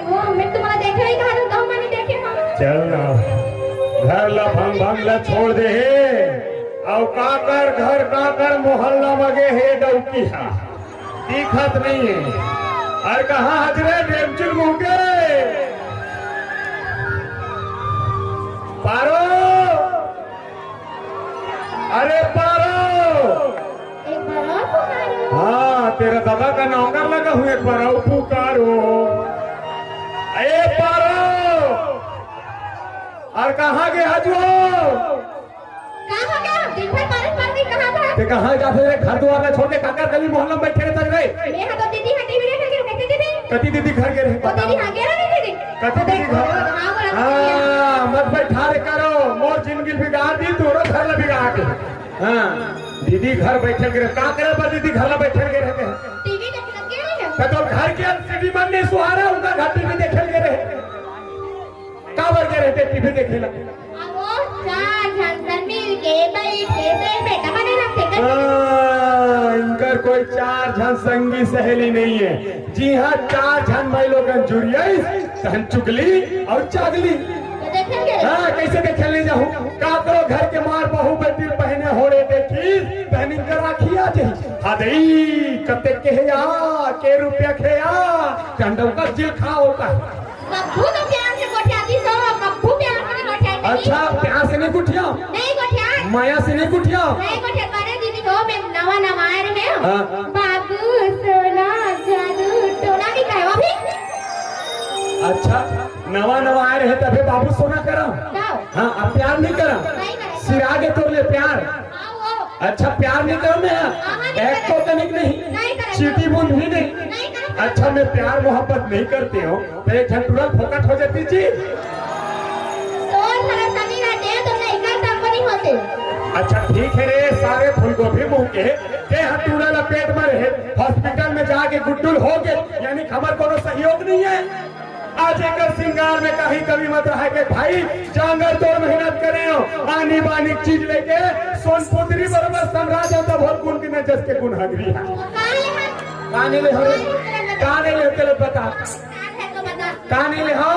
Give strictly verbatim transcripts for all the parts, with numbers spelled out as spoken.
वो मैं तुम्हारा देखे ही कहा, तुम कहूँ मैंने देखे हम। चल ना, घर ला भंग भंग ला छोड़ दे हे। अउ काकर घर काकर मोहल्ला मगे हे डौकी हा, दिखत नहीं है। अरे कहाँ हजरे डेमचुल मुँह के? पारो, अरे पारो। एक बार और पुकारो। हाँ, तेरा दादा का नौकर लगा हूँ, एक बार और पुकारो। ए पारो, अउ कहाँ गे हजू? का हो गया? दिन भर बारिश पड़ गई, कहाँ था? ते कहाँ जाथे रे? घर दुआर ला छोड़ के काकर गली मोहल्ला में बैठे रहता रे? मैं हा तो दीदी हा टीवी देखे के, कैसे दीदी? कति दीदी घर गे रहे? वो दीदी हा गे रहे दीदी। कति दीदी घर? हाँ, बोला हाँ, मत बैठा रे करो, मोर जिंदगी बिगाड़ दी, तोरो घर ला बिगाड़ दे। हाँ, दीदी घर बैठे के रहे, का करे बर दीदी घर ला बैठे के रहे? टीवी देखे लग गए रहे। तो घर के एलसीडी मन नहीं सुहारा, उनका घर टीवी देखे के रहे। काबर गे रहिथे टीवी देखे ला? अहो, चार झन सन मिल के बैठ के बेटा बने लगथे। हाँ, इनकर कोई चार झन संगी सहेली नहीं है। जी हाँ, चार झन माई लोगन जुरियाइस, तहन चुगली अउ चागली। तो देखे के? हाँ, कैसे देखे ले जाहूँ? काकरो घर के मार बहू बेटी पहने होड़े देखी, तहन इनकर आँखी आ जाही। हाँ दई, कते के हे या, के रुपया के हे या, चंडव का जिल खा होता है। कभू तो प्यार से गोठियाती सो, कभू प्यार से नहीं गोठियाती। अच्छा, प्यार से नहीं गोठिया? नहीं गोठिया। माया से नहीं गोठिया? नहीं गोठिया। अरे दीदी हो, मैं नवा नवा आए रहे हो। हाँ। बाबू सोना जादू टोना भी कहे वो भी। अच्छा, नवा नवा आए रहे तभे बाबू सोना करा? का? हाँ, अब प्यार नहीं करा? नहीं करा। सिरा के तोर ले प्यार। हाँ, वो। अच्छा, प्यार नहीं करो मैं? हाँ, हाँ, नहीं एक करो। तो तनिक नहीं। नहीं करो। चीटी बूंद भी नहीं। नहीं करो। अच्छा, मैं प्यार मोहब्बत नहीं करती हूँ, तो एक झन टूरा फोकट हो जाती जी। तोर भरोसा नहीं रहते, तो नहीं करता, हमको नहीं होते। अच्छा, ठीक है रे, सारे फूलगोभी मुंह के, के हम टूरा ला पेट में रहे, हॉस्पिटल में जाके गुड्डुल हो गए, यानी कि हमर कोनो सहयोग नहीं है। आज एकर श्रृंगार में कहीं कमी मत रहा के भाई, जांगर तोड़ मेहनत करे हो, आनी बानी चीज लेके सोनपुत्री बरोबर साम्राज्य तब हो गुण के नजस के गुण हगरी है। का नहीं ले हो? का नहीं ले हो? तेरे बता। का नहीं ले हो?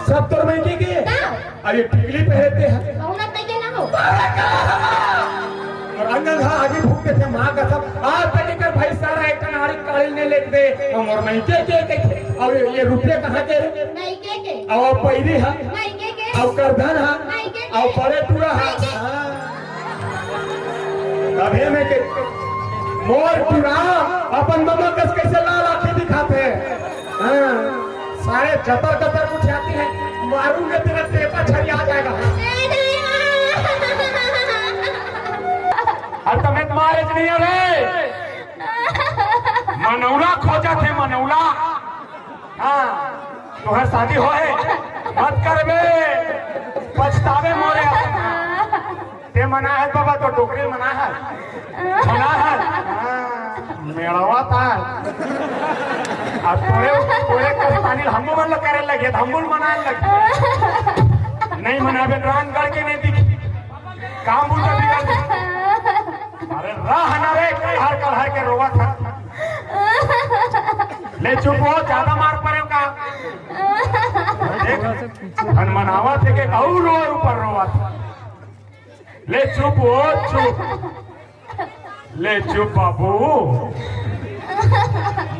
सब तोर मइके के। अरे टिकली पहनते हैं। अउ अंग अंग आगे फूक देथे माँ कसम। आज तक एकर भाई सारा एक ठन आड़ी काड़ी ने लेके दे। अउ मोर मइके के, के, के। अउ ये, ये रुपया कहाँ के रे? मइके के। अउ पैरी हा? मइके के। अउ करधन हा? मइके के। अउ बड़े टूरा हा? मइके के। हाँ। तभे में के मोर टूरा अपन ममा कस कैसे लाल आँखी दिखाथे। हाँ। सारे जतर कतर उठ जाती है, मारूंगा तेरा टेपा छरिया जाएगा। अरे तो मैं तुम्हारे से नहीं हो रे, मनौला खोजा थे मनौला। हाँ, तुम्हार शादी हो है, मत करबे, पछतावे मोरे। ते मना है बाबा, तो डोकरी मना है, मना है। हाँ, मेड़वा था। अब तोरे, तोरे कस्तानी हमू मन ला करे लगे, त हमू ल मनाए लगे। नहीं मनाबे, रान गढ़ के नहीं दिखी। काम बुझा बिगड़। अरे रह ना रे, कलहर कलहर के रोवा था। ले चुप हो, ज्यादा मार परे का। देख, मन मनावा थे के अउ रोए ऊपर रोवा था। ले चुप हो, चुप। ले चुप बाबू,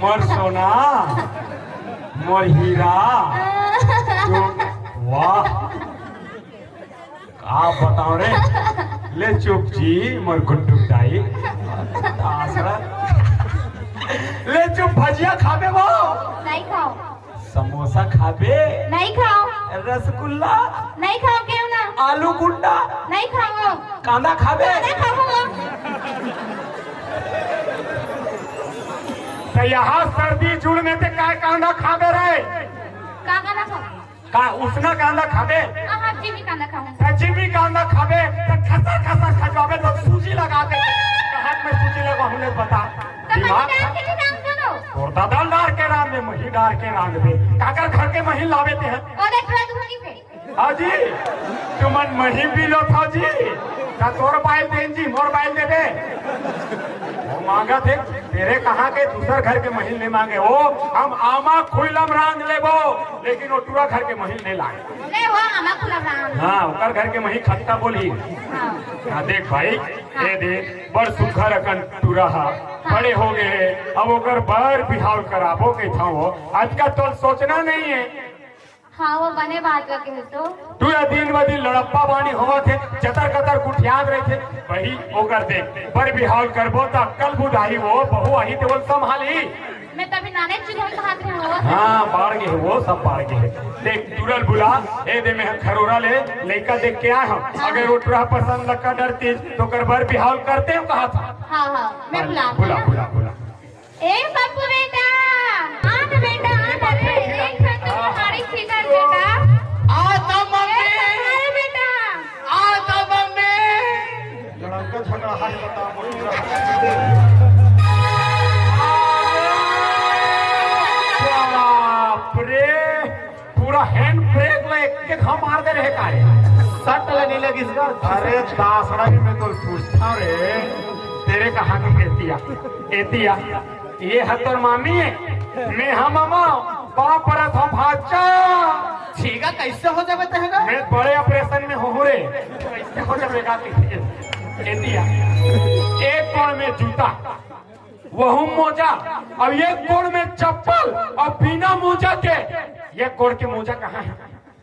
मोर सोना, मोर हीरा। चुप। वाह, का बताओ रे। ले चुप जी, मोर गुड्डू दाई। आसरा। ले चुप, भजिया खाबे वो? नहीं खाओ। समोसा खाबे? नहीं खाओ। रसगुल्ला? नहीं खाओ, क्यों ना? आलू गुंडा? नहीं खाओ। कांदा खाबे? नहीं खाओ। तो यहाँ सर्दी जुड़ में ते काय कांदा खाबे रे? का कांदा खाओ? का उसना कांदा खाबे? हाँ, हाँ, जिमी कांदा खाऊं। तो जिमी कांदा खाबे, तो खसा खसा खजवाबे, तो सूजी लगा दे। हाथ में सूजी लगा, हमने बता। तो दिमाग मजेदार के लिए काम करो। तोर दादा डार के राम मही डार के रांधबे। काकर घर के मही लाबे ते ह? अरे, प्रद्योगिकी से। हाँ जी, तुमन मही पी लो था जी। का तोर बाइल देन जी, मोर बाइल देबे? वो मांगत हे, तेरे कहाँ के दूसर घर के मही नहीं मांगे। वो हम आमा खुइलम रांध लेबो, लेकिन वो टूरा घर के मही नहीं लागे। ले वो आमा खुइलम रांध। हाँ, ओकर घर के मही खट्टा बोली। हाँ। हाँ, देख भाई, हाँ। ये दे, बड़ सुघर अकन टूरा हा, हाँ। बड़े हो गए हे, अब ओकर बर बिहाव कराबो कहिथंव वो। आज का तो सोचना नहीं है। हाँ, वो बने बात रखे है तो। तू ये दिन ब दिन लड़प्पा बानी होवत हे, चतर कतर कुठियात रहिथे, वही ओकर देख, बर बिहाव करबो त अक्कल बुध आही वो, बहू आही ते वो संभाली। मैं तभी नाने चिल्हन भात रहे हो। हाँ, बाढ़ गे हे वो, सब बाढ़ गे हे। देख, तुरल बुला, ए दे में खरोरा ले, लइका देख के आए हम। हाँ। अगर वो टूरा पसंद लगा डरती, तो कर बर बिहाव करते हम कहा था। हाँ, हाँ, मैं बुला बुला, बुला, बुला। ए पप्पू बेटा, आ ना बेटा, आ ना रे, एक ठन तो हाँ। हमारी खींचा बेटा। आ तो ए मम्मी। पप्पू बेटा। आ तो मम्मी। लड़का झगड़ा है, बता, बोल रहा। बाप रे, पूरा हैंड ब्रेक में एक एक हम मार दे रहे का रे। सट लगी लगी इसका। अरे दासड़ा भी मैं तो पूछता रे, तेरे कहाँ की खेती आ? एती आ। ये ह तोर मामी हे, मैं ह ममा, पाँव परत हंव भांचा। छीगा कैसे हो जाबे तहगा? मैं बड़े ऑपरेशन में हंव रे, कैसे हो जाबे का? एती आ, एक गोड़ में जूता, वहू मोजा, अब एक गोड़ में चप्पल, और बिना मोजा के, ये गोड़ के मोजा कहाँ है?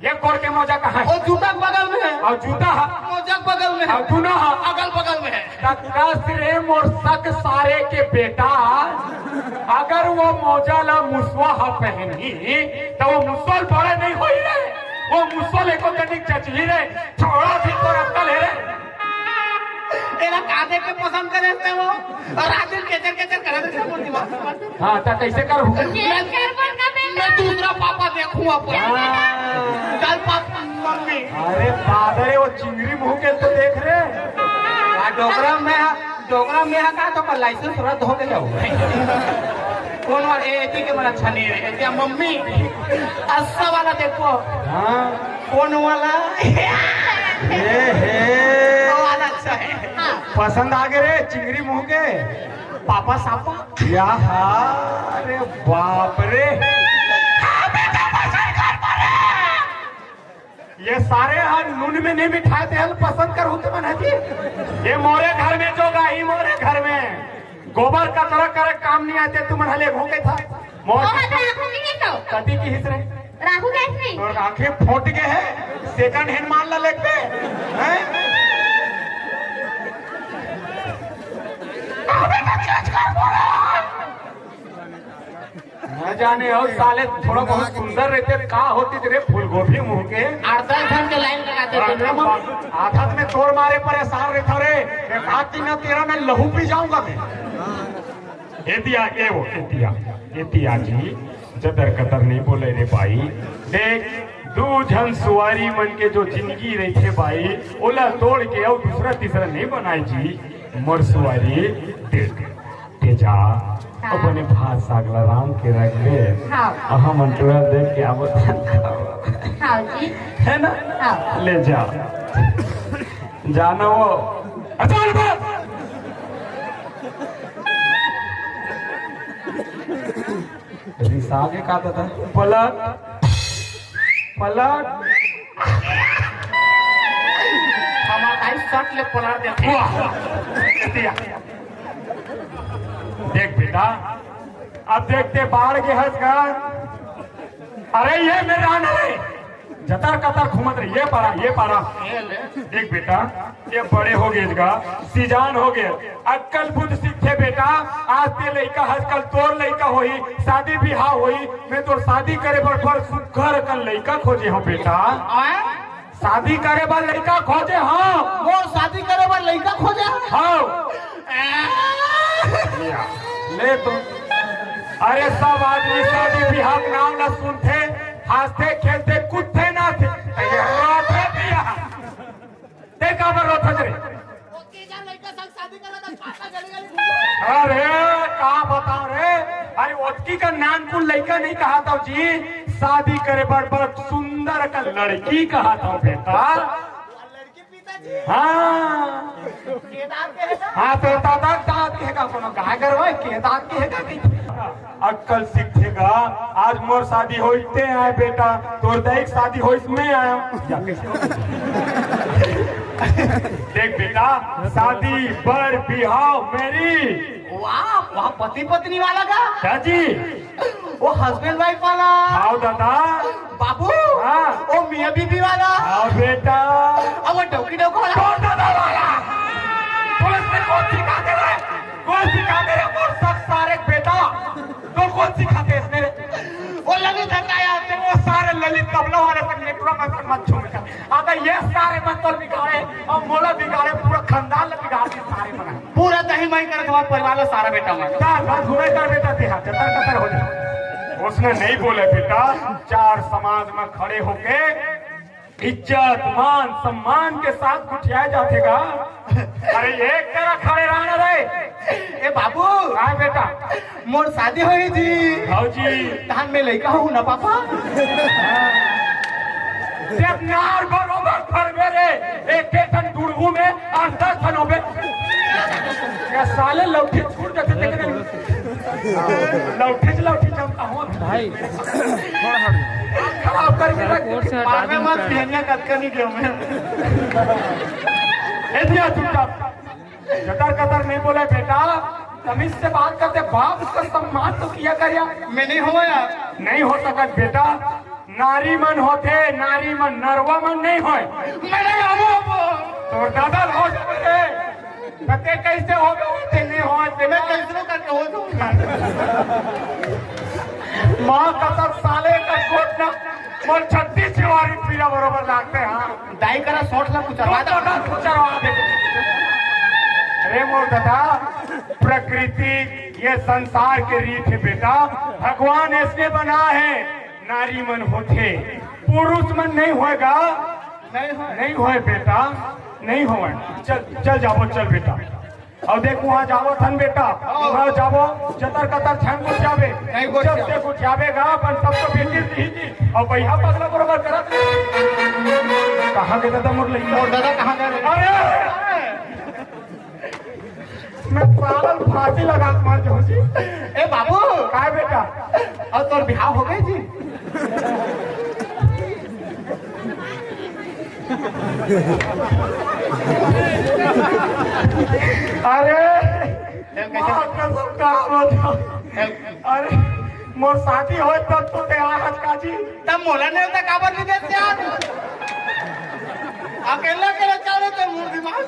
ये गोड़ के मोजा कहाँ है? वो जूता के बगल में है। और जूता है? मोजा के बगल में है। और तू ना है? अगल बगल में है। त कस रे मोर सक सारे के बेटा, अगर वो मोजा ला मुसवा ह पहनही, त वो मुसवा ल बड़े नहीं होई रे। वो मुसवा ल एको कनिक जचही रे। छोड़ा भी तोर अक्कल है रे। एला का देख के पसंद करे थे वो? और रात दिन केचर केचर करत रहे, सब दिमाग से बात। हाँ, त कैसे करहूँ? मैं, मैं दूसरा पापा देखूँ अपन। हाँ। चल पापा, मम्मी। अरे बादर, वो चिंगरी मुंह के तो देख रे। आ डोकरा में, डोकरा में का तो कर लाइसेंस रद्द हो गया हो। कौन वाला? ए, एती के मन अच्छा नहीं है। एती मम्मी, अस्सा वाला देखो। हाँ। कौन वाला? ए हे। वो वाला अच्छा है। हाँ। पसंद आ गए रे चिंगरी मुंह के। पापा सापा। या हा, अरे बाप रे। ये सारे हर नून में नहीं मिठाए थे, हल पसंद कर होते मन है जी। ये मोरे घर में जो गाही, मोरे घर में गोबर कचरा करे काम नहीं आते, तुम हले घोंके था। मोर ओ, हटा, आँखों में नहीं तो। कति की हिस रे? राहु कैसे? तोर आँखें फूट गए हैं, सेकंड हैंड माल ला लेते हैं। अबे तो चेंज कर बोला। न जाने और साले थोड़ा बहुत सुंदर रहते, का होती तेरे फूलगोभी मुंह के। आठ दस घंटे लाइन लगाते थे। अरे बाप, आधा में तोड़ मारे परेशान रहता रे। एक आध दिन ना तेरा मैं लहू पी जाऊंगा मैं। एतिया, ए वो, एतिया, एतिया जी, जतर कतर नहीं बोले रे भाई। देख, दू झन सुवारी मन के जो जिंदगी रहिथे भाई, ओला तोड़ के अउ दूसरा तीसरा नहीं बनाए जी। मोर सुवारी, देख, तेजा, हाँ। अपने भात साग ला रांध के रख दे। हाँ। अ हमन टुरा देख के आवत हन खावा। हाँ जी। है ना? हाँ। ले जा। जाना वो। अच्छा, बोल, बोल। रिसा के का था? पलट, पलट। हमार भाई सट ले पलट देते। वाह, वाह। देख बेटा, अब देखते बाढ़ के हंस का। अरे ये मेरा नहीं। जतर कतर घूमत रहे, ये पारा, ये पारा। देख बेटा, ये बड़े हो गए गा, सिजान हो गए, अक्कल बुद्ध सीखे बेटा। आज ते लइका हस, कल तोर लइका होही, शादी बिहाव होही, मैं तोर शादी करे बर बड़ सुघर अकन लइका खोजे हूँ बेटा। आय? शादी करे बर लइका खोजे हूँ। वो शादी करे बर लइका खोजे? हाँ। ले तो। अरे सब आदमी शादी बिहाव के नाम ला सुनथे, हंसथे, खेलथे, कूदथे, नाचथे। ये रोथे बिहाव। ते काबर रोथस रे? अरे, का बताओ रे? अरे ओतकी का नानकुन लइका नहीं कहा था जी, शादी करे बर बड़ सुंदर का लड़की कहा था बेटा। हाँ। हाँ, तो दादा, दाद के का कोनो गाय गरवा के दाद के का की? अक्कल सीखेगा। आज मोर शादी होइते आय बेटा, तोर दाई के शादी होइस मैं आया। देख बेटा, शादी बर बिहाव मेरी। वाह वाह, पति पत्नी वाला का? क्या जी? वो हस्बैंड वाइफ वाला। हाँ दादा। बाबू। हाँ। वो मियाँ बीबी वाला। हाँ बेटा। अब वो डौकी डौका वाला। कौन दादा वाला? पुलिस ने कौन सिखा दे रहे? कौन सिखा दे रहे? वो सब सारे बेटा। तो कौन सिखा दे इसने? वो ललित हटाया। वो सारे ललित तबला वाले से नेटवर्क में मत छू बेटा। अगर ये सारे मन तो बिगाड़े और मोला बिगाड़े, पूरा खानदान ला बिगाड़ के सारे बना। पूरा दही मही करत हमारे परिवार ला सारा बेटा मन। चार बार घूमे कर बेटा ते हाथ कतर कतर हो जाए। उसने नहीं बोले बेटा, चार समाज में खड़े होके इज्जत, मान, सम्मान के साथ गुठियाए जाते का। अरे एक तरह खड़े रहना रे। ए बाबू। हाँ बेटा। मोर शादी होही जी। भौजी। तहान में लइका हूँ ना पापा। जब नार बरोबर फरबे रे, एक एक ठन दुड़गू में अंदर ठन होबे। ये साले लौठी छूट जाते थे कि नहीं? लौठी से लौठी जमता हूँ। भाई, खराब करके रख दे। मारने मत, बिहनिया कतका नहीं गया मैं। ए दिया चुपचाप। जतर कतर नहीं बोले बेटा, तमीज से बात करते, बाप उसका सम्मान तो किया कर यार। मैं नहीं हुआ यार। नहीं हो सकत बेटा, नारी मन होथे, नारी मन, नरवा मन नहीं होय। मैं नहीं हूँ। तोर दादा ल हो जावे रे। त ते कैसे हो गए? ते नहीं हो, ते मैं कैसे करके हो जाऊंगा? माँ कसम साले का कोट ना, मोर छत्तीस शिवारी पीला बरोबर लागते हैं। दाई करा सोच ला कुछ तो आवाज। तो ना कुछ आवाज दे। अरे मोर दादा, प्रकृति ये संसार के रीत है बेटा, भगवान ऐसने बना है। नारी मन होथे, पुरुष मन नहीं होएगा। नहीं होए। नहीं होए बेटा, नहीं होए। चल, चल जाबो, चल बेटा। अब देख वहाँ जाबो थन बेटा, वहाँ जाबो, जतर कतर झन कुछ जाबे। नहीं कुछ जब जाबे। से कुछ जाबेगा, अपन सब तो बेटी रही थी। और भैया पगला बरोबर करत। कहाँ के दादा मोर लइका? मोर दादा कहाँ गए रे? अरे! मैं पागल फांसी लगा के मर जाऊं जी। ए बाबू। काय बेटा? और तोर बिहाव हो गए जी? अरे, ए, कैसे? माँ कसम का हो जाओ। ए, अरे, मोर शादी होय तब तो ते आज का जी। तब मोला नेवता काबर नहीं देते यार? अकेला अकेला चले तो मूड दिमाग।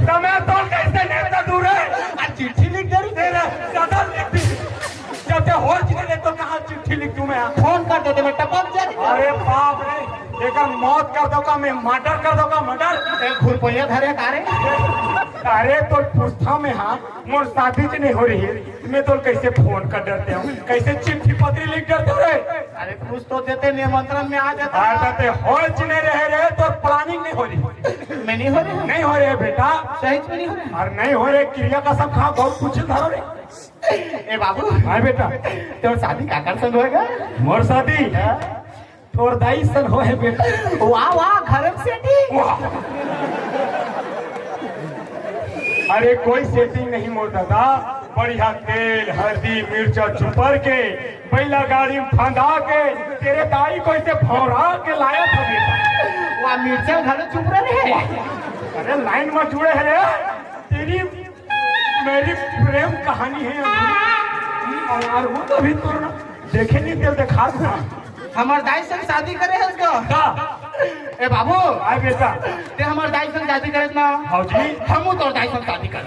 तो मैं तो कैसे नेवता दूं रे? आ चिट्ठी लिख दे रही। तेरा दादा लिख दी। जब ते होर चीजें ले तो कहाँ चिट्ठी लिख दूं मैं? फोन कर देते, मैं टपक जाती। अरे बाप रे, एकर मौत कर दो का, मैं मर्डर कर दो का, मर्डर। ए, घुरपैया धरे का रे? अरे तो पूछता मैं, हाँ, मोर शादी च नहीं हो रही है। मैं तो कैसे फोन कर डरते हो, कैसे चिट्ठी पत्री लिख डरते हो रे? अरे कुछ तो देते, निमंत्रण में आ जाता। आ जाते हो च नहीं रहे रे, तो प्लानिंग नहीं हो रही। मैं नहीं हो रही हूँ। नहीं हो रहे बेटा। सही में नहीं हो रहे। और नहीं हो रहे, क्रिया कसम खा, बहुत कुछ धरो रे। ए बाबू। हाँ बेटा। तोर शादी काकर संग होएगा? मोर शादी? हाँ। तोर दाई सन होए बेटा। वाह, वाह, घर में सेटिंग। वाह। अरे, कोई सेटिंग नहीं मोर दादा, बढ़िया तेल, हरदी, मिर्चा चुपर के, बैला गाड़ी में फंदा के, तेरे दाई को इसे भौरा के लाया था बेटा। वाह, मिर्चा घर चुप रहे। अरे, लाइन में जुड़े है रे, तेरी मेरी प्रेम कहानी है अधूरी। और वो तो अभी तो ना देखे नहीं, दिल दिखा दूंगा। हमर दाई संग शादी करे हस ग? का? ए बाबू, आय बेटा। ते हमर दाई संग शादी करे ना? हाँ जी। हमू तोर दाई संग शादी कर।